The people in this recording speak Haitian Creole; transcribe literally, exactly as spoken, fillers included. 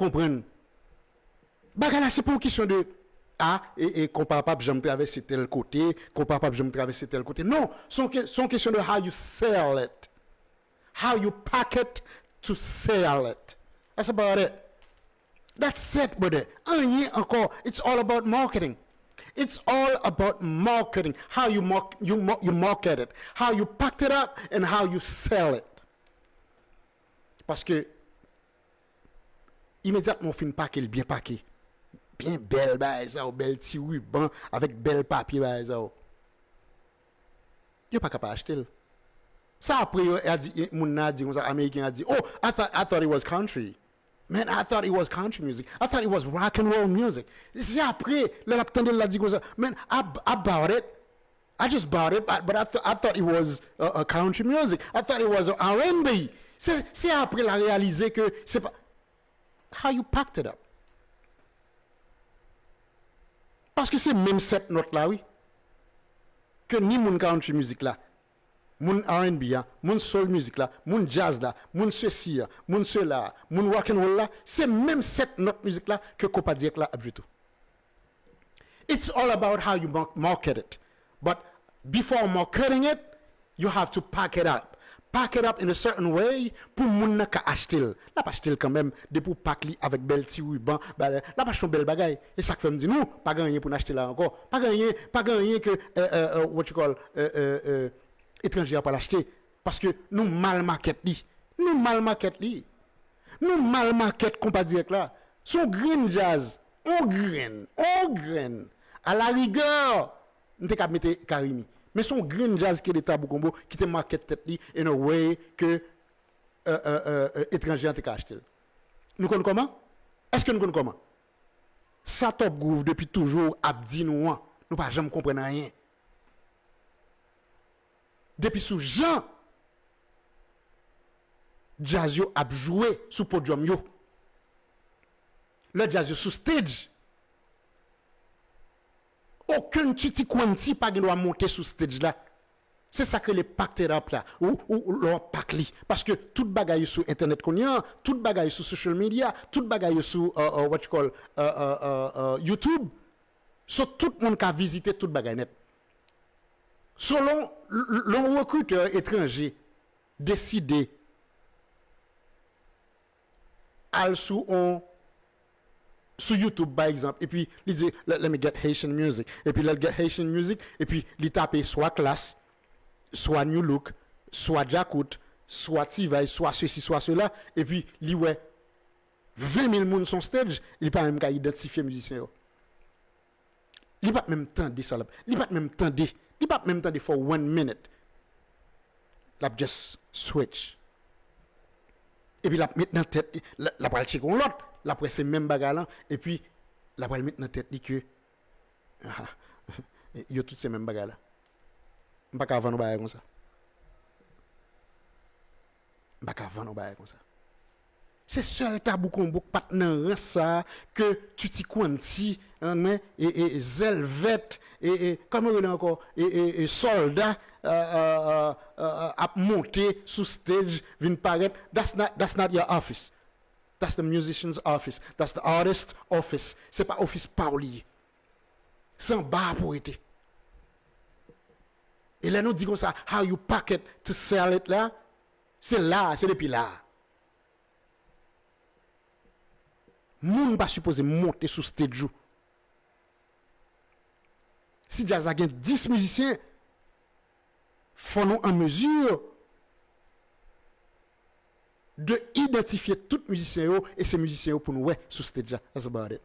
Konprann. Bagay la, se pa yon kesyon de, a, e, e konpa p ap janm travèse tèl kote, konpa p ap janm travèse tèl kote. Non, se yon ke- se yon kesyon de how you sell it. How you pack it to sell it. That's about it. That's it, brother. Anyen ankò. It's all about marketing. It's all about marketing. How you, mar you, mar you market it. How you pack it up and how you sell it. Paske imedyatman w fin pake l byen pake, byen bèl bagay sa yo, bèl ti riban avèk bèl papye bagay sa yo, yo pa ka pa achte l. Sa apre yo a di, moun nan a di konsa, Ameriken a di, "Oh, I thought, I thought it was country. Man, I thought it was country music. I thought it was rock and roll music." Se apre, lè l ap tande l, l a di konsa, "Man, I, I bought it. I just bought it, but, but I, th I thought it was a, a country music. I thought it was R and B." Se, se apre l a reyalize ke se pa. How you packed it up? Paske se menm sèt nòt la, wi. Ke ni moun country music la, moun R and B a, moun soul music la, moun jazz la, moun sesi a, moun sela a, moun rock and roll la, se menm sèt nòt mizik la ke konpa dirèk la ap jwe tou. It's all about how you mar- market it. But before marketing it, you have to pack it up. Pack it up in a certain way pou moun nan ka achte l. L ap achte l kanmenm depi w pack li avèk bèl ti riban. Ba- L ap achte yon bèl bagay. E sa k fè m di nou, pa gen anyen pou n achte la ankò. Pa gen anyen, pa gen anyen ke, euh, euh, euh, what you call, euh, euh, euh, etranje a pral achte. Paske nou mal maket li. Nou mal maket li. Nou mal maket konpa dirèk la. Se yon grenn djaz. On grenn. On grenn. A la rigè, m te ka mete Karimi. Men se yon grenn djaz ki rele Tabou Konbo ki te maket tèt li in a way ke, euh, euh, euh, euh, etranje an te ka achte l. Nou konn kòman? Èske nou konn kòman? Sa Top Groove depi toujou ap di nou an, nou pa janm konprann anyen. Depi sou jan djaz yo ap jwe sou podyòm yo. Lè djaz yo sou stage, okenn Tutti Quanti pa gen dwa monte sou stage la. Se sa k rele packed up la. Ou, ou, ou lè w ap pack li. Paske tout bagay yo sou entènèt kounye a, tout bagay yo sou social media, tout bagay yo sou, euh, euh, what you call, euh, euh, euh, euh, YouTube. So, tout moun ka vizite tout bagay nèt. So, lè yon, lè yon rekritè etranje deside al sou on, sou YouTube, pa egzanp, epi li di, let, let me get Haitian music. Epi lè l get Haitian music, epi li tape swa Klass, swa Nu Look, swa Djakout, swa T-Vice, swa sesi, swa sela, epi li wè ven mil moun sou yon stage, li pa menm ka idantifye mizisyen yo. Li pa t menm tande sa l ap, li pa t menm tande, li pa t menm tande for one minute. L ap just switch. Epi l ap met nan tèt li, l, l ap pral tcheke yon lòt, l ap wè se menm bagay lan, epi l ap pral met nan tèt li ke, ah, yo tout se menm bagay la. M pa ka vann yon bagay konsa. M pa ka vann yon bagay konsa. Se sèl Tabou Konbo k pa t nan rans sa a ke Tutti Quanti, e, e, e, Zèl Vèt, e, e, kòman yo rele ankò, e, e, e, Sòlda, e, e, e, e, e, ap monte sou stage, vin parèt. That's not, that's not your office. That's the musician's office. That's the artist's office. Se pa ofis pa w li ye. Se anba a pou w rete. E lè nou di konsa, how you pack it to sell it la, se la, se depi la. Moun pa sipoze monte sou stage ou. Si djaz la gen dis mizisyen, fò nou an mezi de idantifye tout mizisyen yo, e se mizisyen yo pou nou wè sou stage la. That's about it.